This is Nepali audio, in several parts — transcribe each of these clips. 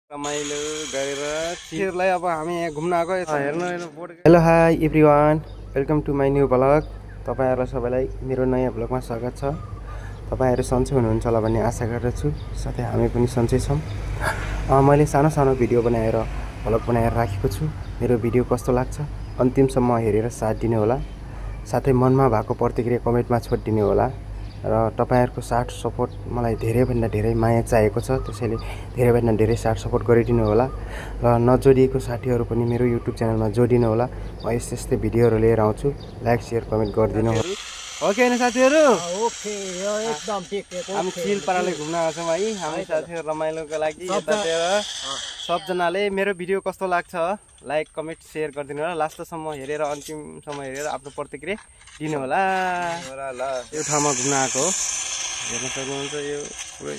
रमाइलो गरेर चिरलाई अब हामी यहाँ घुम्न आएको हेर्नु board. Hello hi everyone, welcome to my new blog. तपाईहरुलाई सबैलाई मेरो नयाँ ब्लगमा स्वागत छ। तपाईहरु सन्चै हुनुहुन्छ होला भन्ने आशा गर्दछु। साथै हामी पनि सन्चै छौं। मैले सानो सानो भिडियो बनाएर ब्लग बनाएर राखेको छु। मेरो भिडियो कस्तो लाग्छ अन्तिमसम्म हेरेर साथ दिनु होला। साथै मनमा भएको प्रतिक्रिया कमेन्टमा छोडिदिनु होला। र तपाईहरुको साथ सपोर्ट मलाई धेरै भन्दा धेरै माया चाहिएको छ। त्यसैले धेरै भन्दा धेरै साथ सपोर्ट गरिदिनु होला। र नजोडिएको साथीहरु पनि मेरो युट्युब च्यानलमा जोडिनु होला। म यस्तै भिडियोहरु लिएर आउँछु। लाइक शेयर कमेन्ट गरिदिनु होला। ओके हैन साथीहरु? ओके यो एकदम ठीक हो। हामी चिल पाराले घुम्न आछौं है। हामी साथीहरु रमाइलोको लागि यतातिर सबजनाले मेरो भिडियो कस्तो लाग्छ लाइक कमेन्ट शेयर गरिदिनु होला। लास्टसम्म हेरेर अन्तिमसम्म हेरेर आफ्नो प्रतिक्रिया दिनु होला। यो ठाउँमा घुम्न आएको हो। हेर्न सक्नुहुन्छ यो पुरै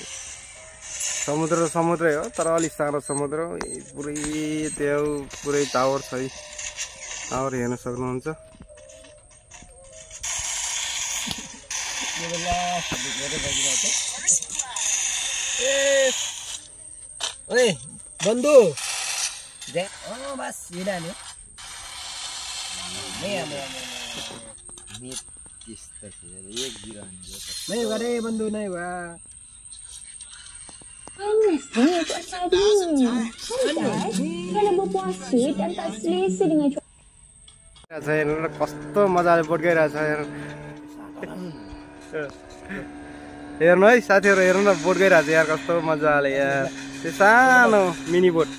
समुद्रै हो तर अलि सानो समुद्र हो। पुरै त्यो पुरै टावर छ है। टावर हेर्न सक्नुहुन्छ। ओए बन्धु बस हिँड्यो नहीं गरे बन्धु नहीं भा कस्तो मजाले बोट गइरहेछ हेर्नु है साथीहरु, हेर्नु न बोट गइरहेछ यार कस्तो मजाले यार। त्यो सानो मिनी बोट।